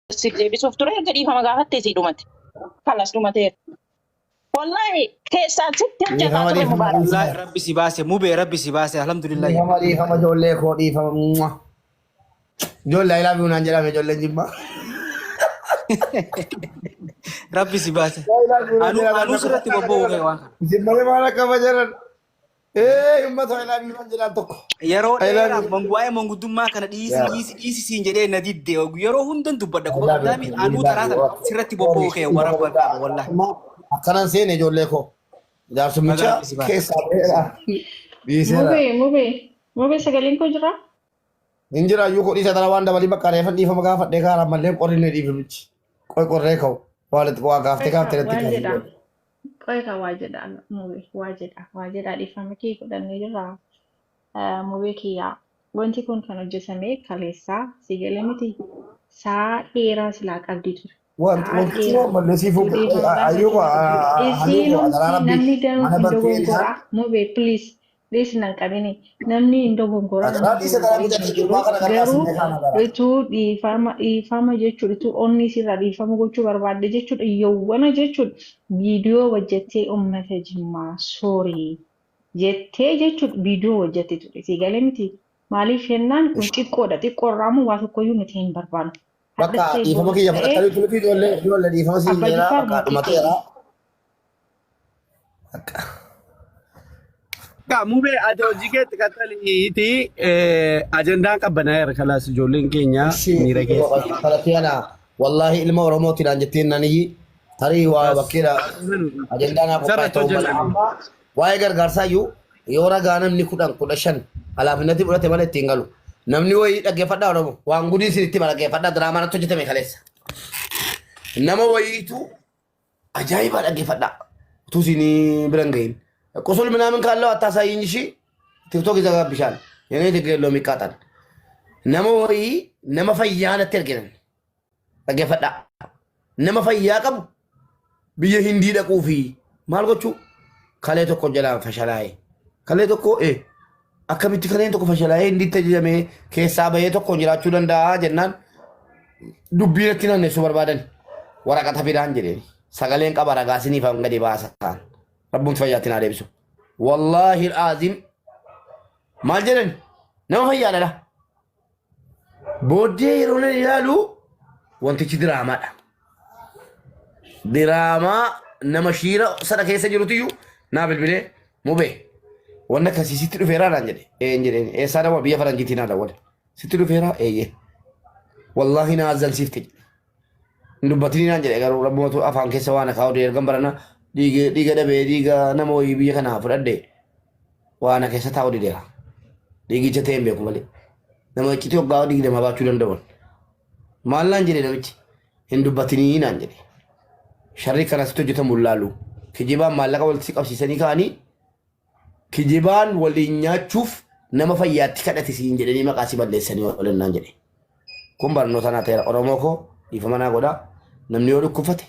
Si deebisuuf ture erga dhiifama gaafattee sii dhumate. Kalas dhumateera. Wallaahi keessaan sitti hojjetaa Dhiifama ture dhiifama Mubaarak. dhiifama. Wallaahi rabbi si baase mubee rabbi si baase alhamdulillah. Dhiifama dhiifama ijoollee koo dhiifama. Mwah. Ijoollee I love you naan jedhame ijoolleen jimmaa. Rabbi si baase. I love you naan Anuu jedhame. anuu sirratti bobba'uu kee waan kana. Isin malee maal akka fajaran. Ee uummata I love you naan jedhaan tokko. Yeroo I love dheeraaf you. waa'ee manguddummaa kana dhiisi Yeah. dhiisi dhiisi siin jedhee na didde yeroo hundan dubbadha I quba love you. qabdaami I anuu love taraa you. sana sirratti bobba'uu kee Dhiifama warra guddaa. qaba wallaahi. Akkanan seene ijoollee koo. Baga Jaarsummicha rabbi si baase. keessaa ba'eera. Dhiiseera. Mubee, mubee, mubee sagaleen koo jira? Hin jira iyyuu kodhiisa tana waan dabalii bakka reefan dhiifama gaafadhee kaara mallee qorrinne dhiifamichi. Qoy qorree ka'u. Waan itti waa gaaftee Qoy gaaftee kaa natti waa kaasee jedha. jiru. Qoy kaa waa jedha mubee waa jedha waa jedha dhiifama kee godhannee jirra. Mubee kiyyaa. Wanti kun kan hojjetame kaleessaa si galee miti. Saa dheeraa silaa qabdii ture. Wanti Sa'a wanti dheeraa. waan mallee siifuu Utuu dhiifama ayyuu gaafachuu koo qabdi ture. hayyuu koo adaraa Isiinumti rabbii namni danuu mana hin bartee isaan dogongoraa. Mubee please please nan qabini. Namni hin dogongoraa adaraa namni dhiisa karaa dogongoree bitanii hin jiru. gurbaa kana gargaarsa Garuu illee kaana gara. utuu dhiifama dhiifama jechuudha utuu onni sirraa dhiifama gochuu barbaadde jechuudha yowwana jechuudha viidiyoo hojjettee uummata jimmaa soorii jettee jechuudha viidiyoo hojjette ture. Si galee miti. Maaliif jennaan kun xiqqoodha. Xiqqoo irraa immoo waa tokkoyyuu nuti hin barbaannu. Bakka Har'as ta'e dhiifama borus kiyya ta'e fudhatanii miti ijoollee ijoollee dhiifama siin Abbaa jedhaa Jifaar bakka mootii dhumateera. keenya. Bakka. Akka mubee ati hojii keetti qaxxaliiti ajandaan qabbanaa'eera kalaas ijoolleen keenya Ishi miira keessa. kallattii wallaahi ilma Oromooti naan jetteen naan iyyi tarii waa bakkeedha ajandaa naa qophaa'e Isarratti ta'uu mala hojjenna. amma waa'ee gargaarsaa iyyuu yoo ragaa namni 10 15 halaafinnatti fudhate malee ittiin galu namni wayii dhaggeeffadhaa Oromoo waan gudii isin itti dhaggeeffadhaa diraamaa irratti hojjetame kaleessa nama wayiitu ajaa'ibaa dhaggeeffadhaa utuu isin bira hin gahin ቁስል ምናምን ካለው አታሳይኝ እሺ ቲክቶክ ይዘጋብሻል የኔ ችግር የለውም ይቃጠል nama wayii nama fayyaa natti erginan dhaggeeffadhaa nama fayyaa qabu biyya hindii dhaquu fi maal gochuu kalee tokko jalaan fashalaa'e kalee tokko ee akkamitti kaleen tokko fashalaa'ee hindiitti ajajamee keessaa bahee tokkoon jiraachuu danda'a jennaan dubbii natti naanneessuu barbaadan waraqata fidaan jedheen sagaleen qaba ragaa siniif hanga gadi baasaan rabbuun fayyaatti naa deebisu wallaahi aazim maal jedhan nama fayyaadha Booddee yeroo nan ilaalu wantichi diraamaadha. Diraamaa nama shiira sana keessa jirutiyyuu naa bilbilee mubee wanna akkasii sitti dhufeeraa naan jedhe. Een jedheen eessaa dawwa biyya faranjiitii naa dawwale. Sitti dhufeeraa eeyyee. Wallaahi naa azzansiifte jedhe. Hin dubbatinii naan jedhe garuu rabbumatu afaan keessa waan akaa'u ergan barana dhiiga dhiiga dhabee dhiiga nama wayii biyya kanaa fudhadhe waa na keessa taa'u dideera. Dhiigicha ta'e hin beeku malee. Nama iccitii waggaa 20 baachuu danda'uun. Maal naan jedhe namichi? Hin dubbatinii naan jedhe. Sharri kana sitti hojjetamu hin laalu. Kijibaan maallaqa walitti si qabsiisanii ka'anii kijibaan waliin nyaachuuf nama fayyaatti kadhate siin jedhanii maqaa si balleessanii oolan naan jedhe. Kun barnoota naa ta'eera. Oromoo koo dhiifama naa godhaa. Namni yoo dhukkubfate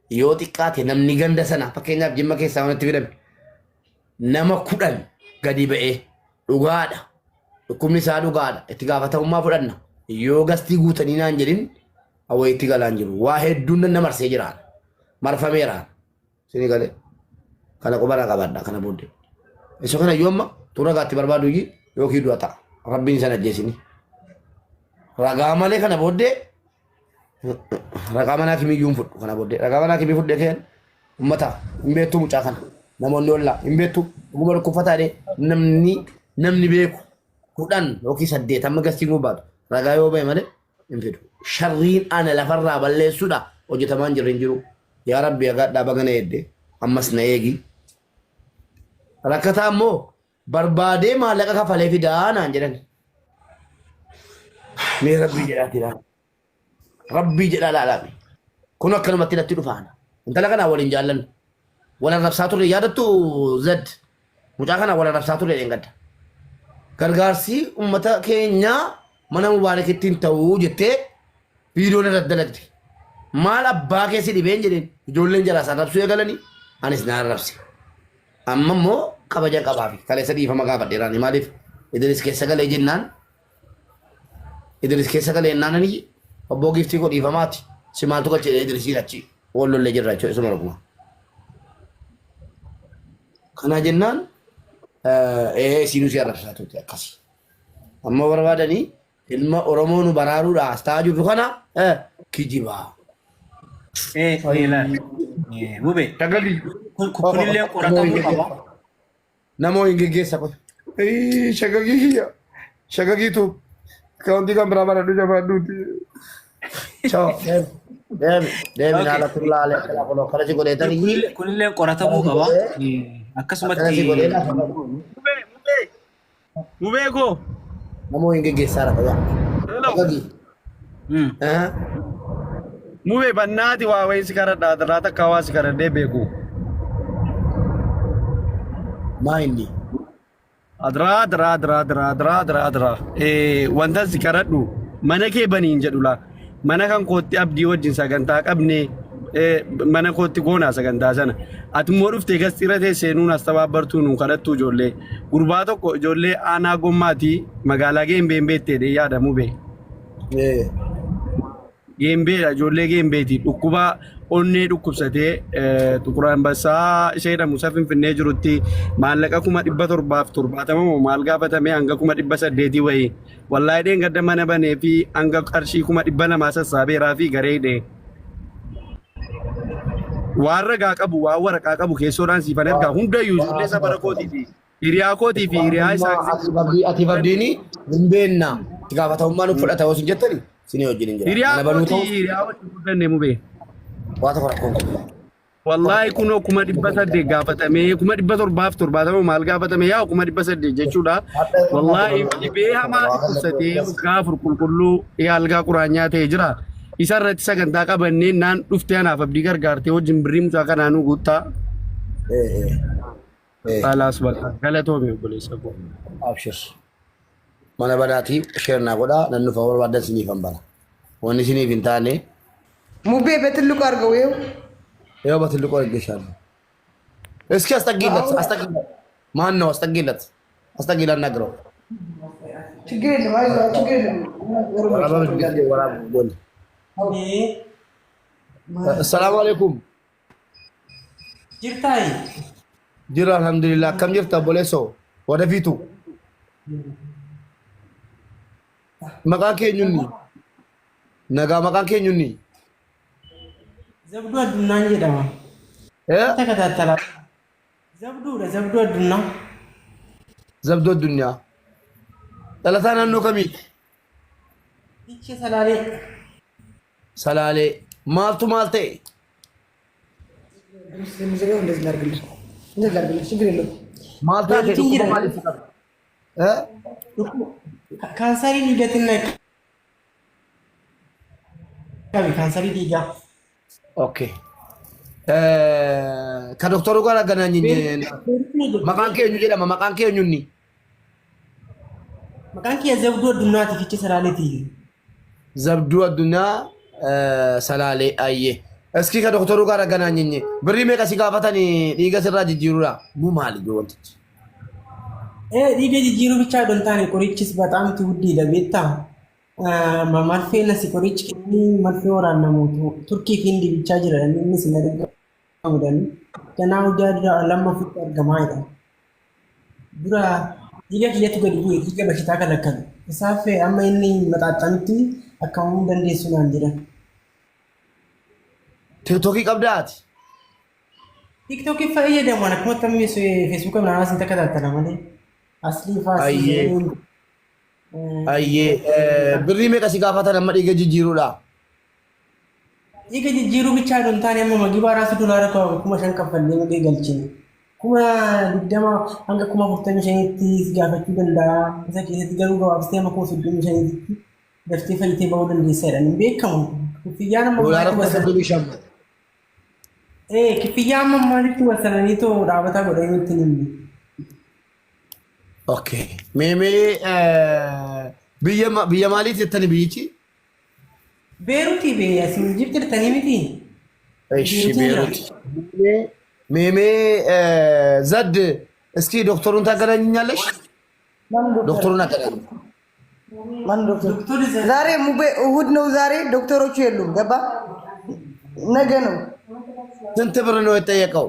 yoo xiqqaate namni ganda sana fakkeenyaaf Jimma keessaa wanti fidame nama 10 gadi ba'ee dhugaadha. Dhukkubni isaa dhugaadha. Itti gaafatamummaa fudhanna. Yoo gastii guutanii naan jedhin wayitti galaan jiru. Waa hedduun na marsee jira. Marfameera. Isinii galee. Kana quba naa qabaadha kana booddee. Isa kana iyyuu amma tu ragaatti barbaadu iyyuu yookiin du'a ta'a. Rabbiin sana ajjeesini. Ragaa malee kana booddee Ragaa manaa kimiyyuu hin fudhu kana booddee. Ragaa manaa kimii fudhee keen ummata hin beektu mucaa kana. Namoonni ollaa hin beektu dhuguma dhukkubfataa jedhee namni namni beeku 10 yookiin 8 amma gastiin kun baatu ragaa yoo ba'e malee hin fidu. Sharriin ana lafarraa balleessuudha hojjetamaa hin jirre hin jiru. Yaa Rabbi agaadhaa baga na eegde ammas na eegi. Rakkataa immoo barbaadee maallaqa kafalee fidaa naan jedhan. Mee rabbii jedhaati ilaala. Rabbii jedhaa ilaalaa. Kun akkanumatti natti dhufaana. Intala kanaa waliin jaallannu. Wal arrabsaa turre yaadattu zad. Mucaa kanaa wal arrabsaa turre dheengadda. Gargaarsi uummata keenyaa mana mubaarakitti hin ta'uu jettee viidiyoon irratti dalagde. Maal abbaa keessi dhibeen jedheen ijoolleen jalaas arrabsuu eegalanii anis na arrabse. Amma immoo kabaja qabaafi kaleessa dhiifama gaafadheeraani maaliif Idris keessa galee jennaan Idris keessa galee jennaan ani Obboo giiftii koo dhiifamaati. Si maaltu galche jedhee Idrisiin achi wal lollee jirra jechuudha isuma dhuguma. Kana jennaan ee isiinuu si arrabsaa turte akkasi. Amma barbaadanii ilma Oromoo nu baraaruudha as ta'aa jirru kana kijibaa. Ilaali. Mube. Shagalii. Kunillee qoratamuu qaba. Namoo hin geggeessa qofa. Shagagii kiyya. Shagagiitu. Kaawuntii kan biraa baradhu jabaadhuuti. Choo. Deemi. Deemi. Deemi naala tullaalee akkana kunoo akkana si godhee tarii. Kunillee qoratamuu qaba. Akkana Akkasumatti si godhee lafa. Mubee mubee mubee koo. Namoo hin geggeessaa lafa yaa. Hello. Shagagii. Mubee bannaati waa wayii si kadhadha irraa takka waa si kadhadhee beeku. Maa inni? Adiraa adiraa adiraa adiraa adiraa adiraa adiraa. Wanta si kadhadhu mana kee baniin jedhu laa. Mana kan kootti abdii wajjin sagantaa qabne mana kootti goonaa sagantaa sana. Ati immoo dhuftee gastiira teessee nuun as tabaabbartuu nuun kadhattu ijoollee. Gurbaa tokko ijoollee aanaa gommaatii magaalaa geembeen beettee yaada mubee. Geembeedha ijoollee geembeeti dhukkuba onnee dhukkubsatee Xuqur Ambassaa isa jedhamu isa Finfinnee jirutti maallaqa 770,000 moo maal gaafatame hanga 800,000 wayii wallaahi dheengadda mana banee fi hanga qarshii 200,000 sassaabeeraa fi garee hidhee waan ragaa qabu waan waraqaa qabu keessoodhaan siifan ergaa hundayyuu ijoollee safara kootii fi Hiriyaa kootii fi hiriyaa isaa Ati abdiini hin beekna. Itti gaafatamummaa nu fudhata yoo isin jettani isinii wajjin hin jira. Hiriyaa Mana banuu kootii ta'u hiriyaa wajjin guddanne mubee. waa tokko rakkoon qabu. Wallaahi kunoo 800,000 gaafatamee 770,000 maal gaafatame yaa 800,000 jechuudha. Wallaahi dhibee hamaa dhukkubsatee waggaa 4 qulqulluu algaa quraanyaa ta'e jira. Isa irratti sagantaa qabannee naan dhuftee anaaf abdii gargaartee wajjin birrii mucaa kanaa nu guuttaa. Khalaas bakka galatoomi obboleessa koo. Abshir. Mana banaatii sheer naa godhaa nan dhufa barbaadan siniif hin bana. Wanni isiniif hin taane ሙቤ በትልቁ አድርገው ይኸው ያው በትልቁ አድርጌሻለሁ። እስኪ አስጠጊለት፣ አስጠጊለት። ማን ነው አስጠጊለት? አስጠጊ ላናግረው። ችግር የለም አይዞህ፣ ችግር የለም። ወራባ ሰላም አለይኩም። Jirtaayi. Jira alhamdulillah. Akkam jirta obboleessoo? Wadafiitu. Maqaan keenyunni? Nagaa maqaan keenyunni? Zabduu Addunnaan jedhama. Eh? Takataattala. Zabduudha Zabduu Addunnaa. Zabduu Addunyaa. Dhalataa naannoo kamiiti? Fiichee Salaalee. Salaalee. Maaltu maal ta'e? እንደዚህ ላድርግልህ፣ እንደዚህ ላድርግልህ፣ ችግር የለውም። Maal taate? Beeruutiin Dhukkuba jira. maaliif si qabe? Eh? Kaansarii dhiigatiin na qabe kaansarii dhiigaa. Okay. Ka doktoruu gara ganaa maqaan keenyu jedhama maqaan keenyunni. Maqaan kiyya Zabduu Addunyaati Fiichee Salaaleeti. Zabduu Addunyaa Salaalee ayyee. Iski ka doktoruu gara ganaa birrii meeqa si gaafatanii dhiiga sirraa jijjiiruudha? Mu maali ijoo wantichi? Dhiiga jijjiiruu bichaa odoo hin taane qorichis በጣም ውድ beektaa? Marfee nasi qorichi kennii marfee waraannamu Turkii fi Hindii bichaa jira innis hin argamu ganaa hojjaa dura lamma ofitti argamaa jedha. Dura dhiiga kiyyatu gadi bu'e dhiiga bashitaa kalakkalu. Isaaf amma inni maxaaxanutti akkamuu dandeessu naan jedhan. Tiktokii qabdaa ati? Tiktokii fayyadamu akkuma tammi Feesbuuka minaanas hin takataattala malee. Aslii faasii. Ayyee. Ayyee birrii meeqa si gaafatan amma dhiiga jijjiiruudha? Dhiiga jijjiiruu bichaa odoo hin taane amma magibaa raasu dolaara 5,000 kaffallee magee galchine. 20,000 hanga 45,000tti gaafachuu danda'a. Isa keessatti garuu gabaabsitee amma 35,000tti daftee fayyitee bahuu dandeessa jedhan hin beekamu. Kiffiyaan amma Doolaara maalitti kuma wasan? 35. Kiffiyyaan amma maalitti wasananii too dhaabata godhanii nutti hin himne. Okay. Mee mee biyya biyya maaliiti jettani biyyichi? Beeruutii bee asin Ijipti jirtanii miti? Ishi Beeruutiin jira. Beeruuti. Mee mee ዘድ እስኪ ዶክተሩን ታገናኝኛለሽ? ማን ዶክተር? ዶክተሩን አገናኝ። ማን ዶክተር? ዛሬ ሙቤ እሑድ ነው ዛሬ ዶክተሮቹ የሉም። ገባ ነገ ነው። ስንት ብር ነው የጠየቀው?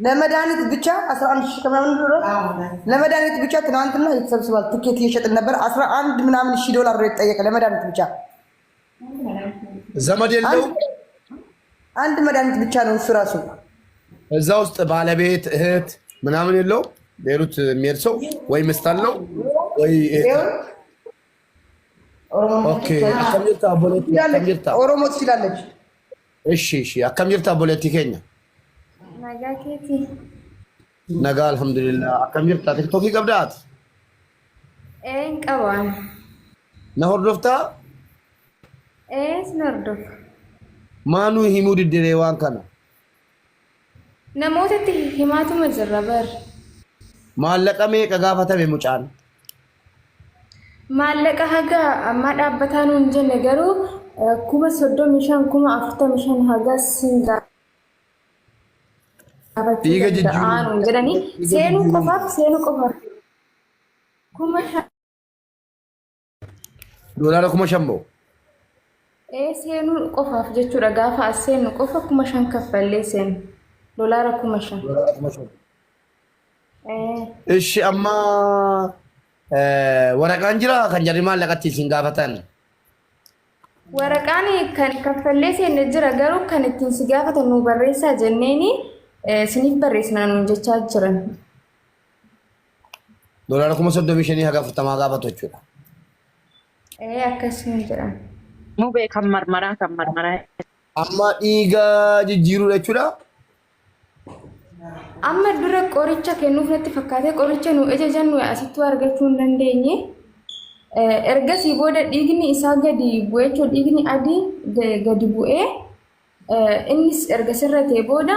ለመድኃኒት ብቻ 11 ሺህ ከምናምን ዶላር ለመድኃኒት ብቻ ትናንትና ተሰብስቧል። ትኬት እየሸጥን ነበር። 11 ምናምን ሺህ ዶላር ነው የተጠየቀ ለመድኃኒት ብቻ። ዘመድ የለውም። አንድ መድኃኒት ብቻ ነው እሱ ራሱ። እዛ ውስጥ ባለቤት እህት ምናምን የለውም። ቤሩት የሚሄድ ሰው ወይ ሚስት አለው ወይ እህት አለው። Okay akkam jirta obboleetti akkam jirta? ኦሮሞ ትችላለች። እሺ እሺ akkam jirta obboleetti keenya? Nagaa keeti. Nagaa alhamdulillah. Akkam jirta? Tiktookii qabdaa ati? Ee hin qabaan. Na hordoftaa? Ee sin hordofa. Maa nuu himuu diddiree waan kana? Namootatti himaatuma jirra bar. Maallaqa meeqa gaafatame mucaan? Maallaqa haga ammaa dhaabbataa nuun jenne garuu 35,000 45,000 hagas sin gaafachuu Dhiiga danda'a jijjiiruu nuun jedhanii dhiiga seenuu jijjiiruu qofaaf seenuu qofaaf 5,000. Doolaara 5,000 moo? Ee seenuu qofaaf jechuudha gaafa as seennu qofa 5,000 kaffallee seennu doolaara 5,000. Doolaara 5,000. Ee. Ishi amma waraqaan jira kan jarri maallaqatti isin gaafatan. Waraqaan kan kaffallee seenne jira garuu kan ittiin si gaafatan nu barreessaa jenneeni isiniif barreessina nuun jechaa jiran. Doolaara 35,000 haga 40 gaafatu jechuudha. Ee akkasuma jedhan. Mubee kan marmaraa kan marmaraa. Amma dhiiga jijjiiruudha jechuudha. Amma dura qoricha kennuuf natti fakkaatee qoricha nu ajajan nuyi asittuu argachuu hin dandeenye. Ergasii booda dhiigni isaa gadi bu'ee jechuudha dhiigni adii gadi bu'ee innis erga sirratee booda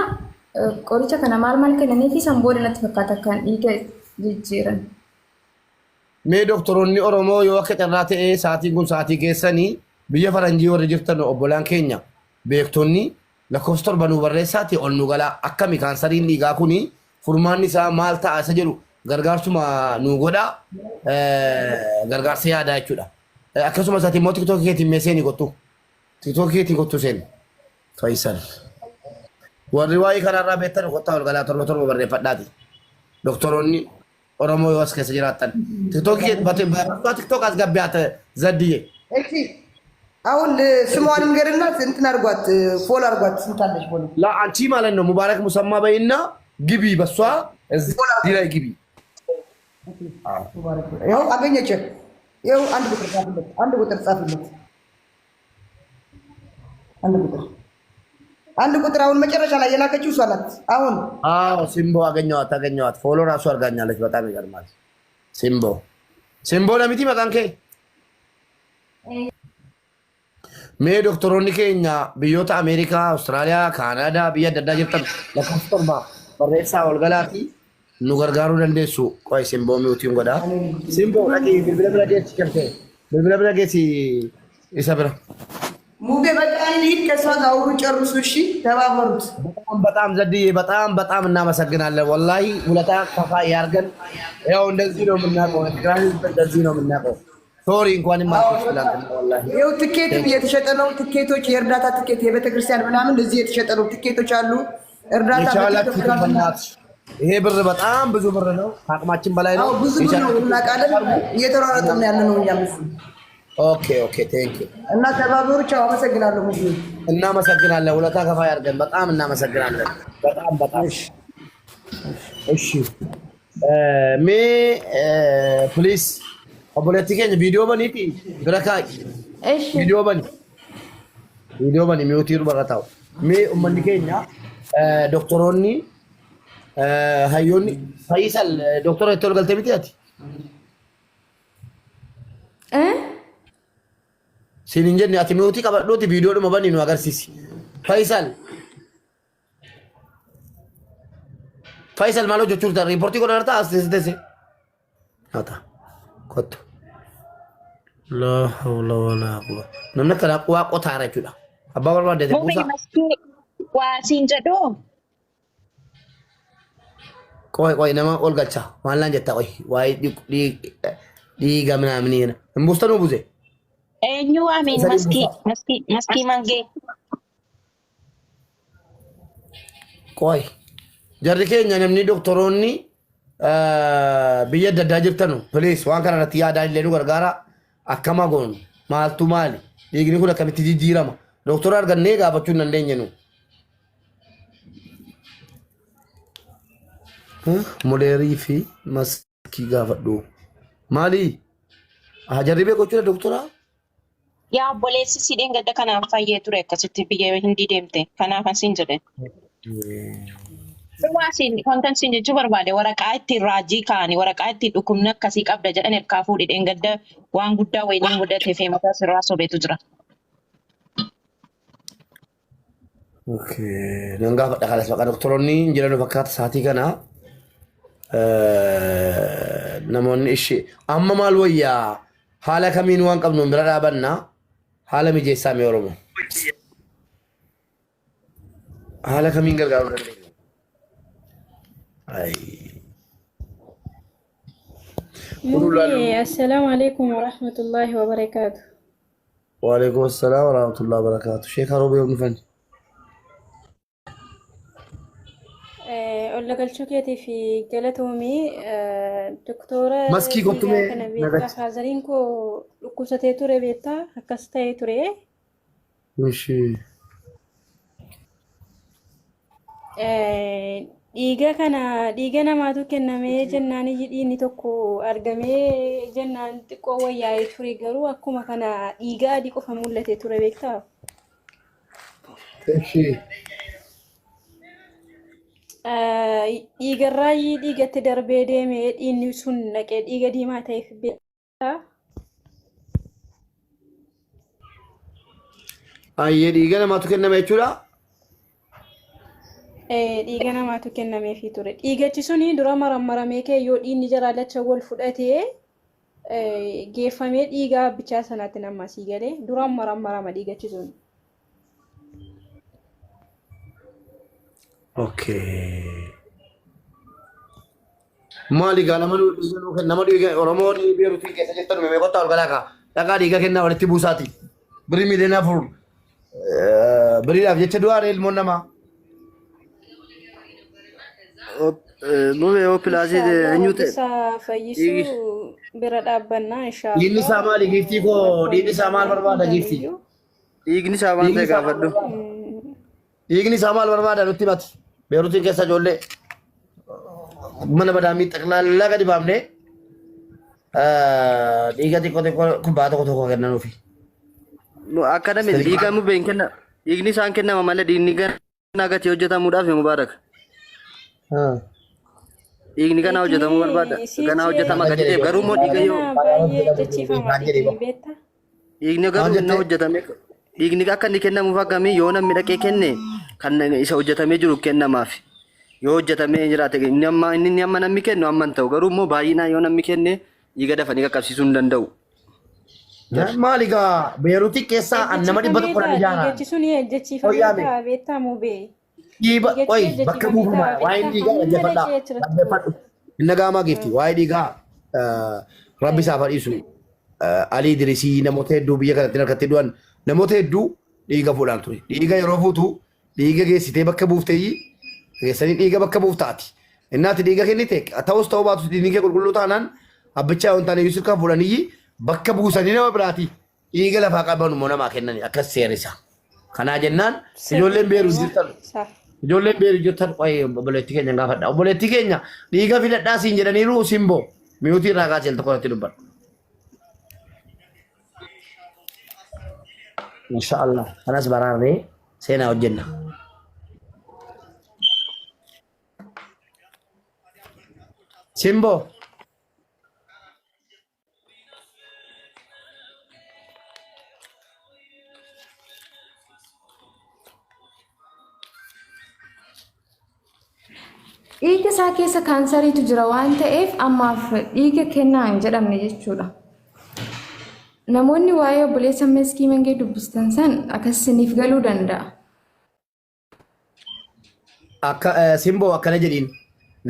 qoricha kana maal maal kennanii fi san booda natti fakkaata kan dhiiga jijjiiran. Mee doktoroonni Oromoo yoo akka carraa ta'ee sa'aatiin kun sa'aatii keessanii biyya faranjii warri jirtan obbolaan keenya beektonni lakkoofsa 7 nuu barreessaati ol nu galaa akkami kaansariin dhiigaa kuni furmaanni isaa maal ta'a isa jedhu gargaarsuma nuu godhaa gargaarsa yaadaa jechuudha. Akkasumas ati immoo tiktookii keetiin mee seeni kottu. Tiktookii keetiin kottu seeni. Fayyisal. Warri waa'ee kanarraa beektan kottaa ol galaa 7 7 barreeffadhaati. Doktoroonni Oromoo yoo as keessa jiraattan. Tiktookii kee bate tiktook as gabbiyaata zaddiye. እሺ አሁን ስሟን ንገርና እንትን አድርጓት፣ ፎሎ አድርጓት። ስንት አለሽ ፎሎ? ላ አንቺ ማለት ነው ሙባረክ ሙሰማ በይና ግቢ፣ በሷ እዚህ ላይ ግቢ። ይኸው አገኘች። ይኸው አንድ ቁጥር ጻፍለት፣ አንድ ቁጥር ጻፍለት፣ አንድ ቁጥር አንድ ቁጥር። አሁን መጨረሻ ላይ የላከችው እሷ ናት። አሁን አዎ ሲምቦ አገኘዋት፣ አገኘዋት። ፎሎ ራሱ አድርጋኛለች። በጣም ይገርማል። ሲምቦ ሲምቦ ለሚቲ መቃን kee mee doktoroonni keenya biyyoota Ameerikaa, Awustiraaliyaa, Kaanaadaa biyya adda addaa jirtan lakkoofsa 7 barreessaa ol galaatii nu gargaaruu dandeessu. Qoy Simboo miutiin godhaa. Simboo dhaqii bilbila bira geessi galtee. Bilbila bira geessi isa bira. ሙቤ በቃ እንሂድ፣ ከእሷ ጋር አውሩ፣ ጨርሱ። እሺ ተባበሩት። በጣም በጣም ዘድዬ በጣም በጣም እናመሰግናለን። ወላሂ ውለታ ከፋ ያርገን። ያው እንደዚህ ነው የምናውቀው፣ ትግራይ ህዝብ እንደዚህ ነው የምናውቀው። Sorry እንኳንም አልኩሽ ትላንትና ወላሂ። ይኸው ትኬትም እየተሸጠ ነው። ትኬቶች፣ የእርዳታ ትኬት የቤተክርስቲያን ምናምን እዚህ የተሸጠ ነው። ትኬቶች አሉ። እርዳታ የቻላችሁትን በቲክቶክ በእናትሽ ይሄ ብር በጣም ብዙ ብር ነው፣ ከአቅማችን በላይ ነው። አዎ ብዙ ብር ነው እናውቃለን። እየተሯሯጥን ያለ ነው እኛም እዚህ Okay okay thank you እና ተባበሩ። ቻው። አመሰግናለሁ። ሙቤ እናመሰግናለን። ውለታ ከፋ ያድርገን። በጣም እናመሰግናለን። በጣም በጣም እሺ። Mee please obboleettii keenya viidiyoo baniiti bira kaa'i. Eshi. Viidiyoo bani. Viidiyoo bani mute irra taa'u. Mee uummanni keenya doktoroonni hayyoonni Fayyisal doktora itti ol galtee miti ati? Eh? Siin hin jenne ati mute qabadhuuti viidiyoodhuma bani nu agarsiisi. Fayyisal. Fayyisal maal hojjechuu jirta? Riipoortii godhan jirta as teesse teesse. Haata. Kottu. Laa hawla walaa quwwata. Namni akkanaa waa qotaara jechuudha. Abbaa barbaadde Mubee buusaa. maskii waa siin jedhu Qoy qoy nama ol galcha. Maal naan jetta qoy. Waa'ee Dhiiga minaaminii kana. Hin buustanuu buze. Eenyu waamiin Sadii maskii buusaa. maskii maskii mangee. Qoy. Jarri keenya namni doktoroonni biyya adda addaa jirtanu please waan kana irratti yaadaa illee nu gargaara. Akkama goonu maaltu maali dhiigni kun akkamitti jijjiirama doktora argannee gaafachuu hin dandeenye nu. Muleerii fi maskii gaafadhu. Maali? Haa jarri beeku jechuudha doktora? Yaa obboleessi si dheengadda kanaan fayyee ture akkasitti biyya hindii deemte. Kanaafan siin jedhe. Waa siin wantan siin jechuu barbaade waraqaa ittiin raajii kaa'anii waraqaa ittiin dhukkubni akkasii qabda jedhan erkaa fuudhi dheengadda waan guddaa wayiniin mudate fi mataa sirraa sobeetu jira. Okay. Nan gaafadha kanas maqaa doktoroonni hin jiran fakkaata sa'aatii kana. Namoonni ishee amma maal wayyaa haala kamiin waan qabnuun bira dhaabanna haala mijeessaa mee Oromoo. Haala kamiin gargaaruu dandeenya? Ay. Oduu laallu. Mubee, assalaamu alaikum warahmatullaahi wabarakaatu. Waalaikum assalaam warahmatullahi wabarakatuh. Sheekh Haroo beeku dhufan. Olla galchuu keetiif galatoomii doktora Maskii dhiigaa kottumee kana beektaa nagachi. faazariin koo dhukkubsatee ture beektaa akkas ta'ee ture. Ishi. Dhiiga kana dhiiga namaatu kennamee jennaan iyyi dhiigni tokko argamee jennaan xiqqoo wayyaa'ee ture garuu akkuma kana dhiiga adii qofa mul'ate ture beektaa. Ishi. Dhiigarraa dhiigatti darbee deemee dhiigni sun dhaqee dhiiga diimaa ta'eef beektaa. Ayyee dhiiga namaatu kenname jechuudha. Dhiiga namaatu kennameefii ture. Dhiigachi suni dura marammaramee ka'e yoo dhiigni jaraa lacha wal fudhatee geeffamee dhiiga abbichaa sanaatti nama sii galee dura marammarama dhiigachi sun. Okay. Maali gaa nama dhiiga nuu kenna nama dhiiga Oromoo Beeruutiin keessa jirtan mee kottaa ol galaa kaa dhaqaa dhiiga kennaa walitti buusaati. Birrii miiliyoona 4 biriidhaaf jecha du'aa ree ilmoon namaa. Mubee yoo pilaasii Inshaallah eenyu rabbi ta'e isaa dhiigi fayyisuu bira dhaabbannaa Dhiigni isaa inshaallah maali giiftii koo rakkoon dhiigni isaa maal waan barbaada giiftii? hundaanuyyuu. dhiigni isaa waan Dhiigni ta'e isaa maal gaafadhu. barbaada? Dhiigni isaa maal barbaada nutti himati. Beeruutiin keessa ijoollee mana madaamii xaqlaallaa gadi baafnee dhiiga xiqqoo xiqqoo kubbaa tokko tokko kennanuufi. Akka namni dhiiga mubee hin kenna dhiigni isaan kennama malee dhiigni ganaa gatii hojjetamuudhaaf mubaarak. Dhiigni ganaa hojjetamuu barbaada. Dhiigni Ganaa hojjetama sichi gadi ta'e garuu immoo dhiiga yoo ganaa baay'ee hojjechiifama dhiigni beektaa. Dhiigni Maal garuu inni jettee? hojjetame dhiigni akka inni kennamuuf akkamii yoo namni dhaqee kenne kan isa hojjetamee jiru kennamaaf. Yoo hojjetamee jiraate inni amma inni amma namni kennu amma hin ta'u garuu immoo baay'inaan yoo namni kenne dhiiga dafanii qaqqabsiisuu hin danda'u. Jarri. Maali gaa Beeruutii keessaa an nama dhibba Ejjechiifamee tokko nan ta'a ijaara. dhiigachi suni ejjechiifamee Hoyyaame. ta'a beektaa mubee. Dhiiba Dhiigachi qoy bakka ejjechiifamee buufama ta'a waa'een beektaa dhiigaa hamma dhaggeeffadhaa dhaqee achirratti dhaggeeffadhu. Hin dhaga'amaa giifti waa'ee dhiigaa rabbi isaaf haa dhiisu. Alii Idrisii namoota hedduu biyya kanatti harkatti du'an namoota hedduu dhiiga fuudhaan ture. Dhiiga yeroo fuutu dhiiga geessitee bakka buufteeyyi geessanii dhiiga bakka buuftaati. Innaati dhiiga kennite ta'us ta'uu baatus dhiigni kee qulqulluu taanaan abbichaa yoo hin taane Yuusuf kan fuudhaniyyi bakka buusanii nama biraati. Dhiiga lafaa qaban immoo namaa kennani akkas seerri isaa. Kanaa jennaan ijoolleen Sirriidha beeru eewwa. jirtan Sa. ijoolleen beeru jirtan qo'ee obboleettii keenya gaafadha. Obboleettii keenya dhiiga filadhaa siin jedhaniiru simboo miyuutii irraa kaasee tokko irratti dubbadha. Inshaallah kanas baraarree seenaa hojjenna. Simboo. Dhiiga isaa keessa kaansariitu jira waan ta'eef ammaaf dhiiga kennaa hin jedhamne jechuudha. Namoonni waa'ee obboleessa Meskii Mangee dubbistan san akkas isiniif galuu danda'a. Akka simboo akkana jedhiin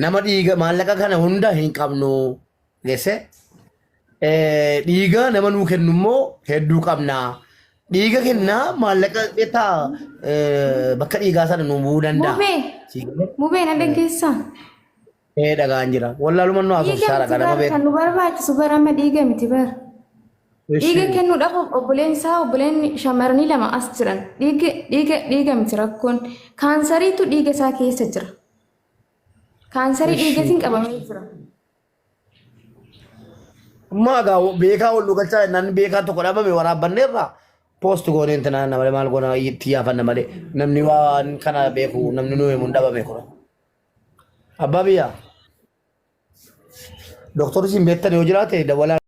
nama dhiiga maallaqa kana hunda hin qabnu geesse Dhiiga nama nuu kennu immoo hedduu qabna. Dhiiga kennaa maallaqa beektaa bakka dhiigaa sana nuu bu'uu danda'a. Mubee Sii galee? mubee na dhaggeessaa. Ee dhagaan jira. Wallaaluma nu Dhiiga haasofsaara miti kana nama bar beeku. kan nu barbaachisu bar amma dhiiga miti bar. Dhiiga kennuudhaaf obboleen isaa obboleen shamarranii lama as jiran. Dhiiga dhiiga dhiiga miti rakkoon. Kaansariitu dhiiga isaa keessa jira. Kaansarii dhiigatiin qabamee jira. Ammaa gaa beekaa ol dhugalchaa jennaan beekaa tokko dhabame waraabbanneerra poost goonee intina malee maal goona itti yaafanna malee namni waan kana beeku namni nu himu hin dhabame kuna. Abbaa biyyaa doktorri isin beektan yoo jiraate dawwalaa.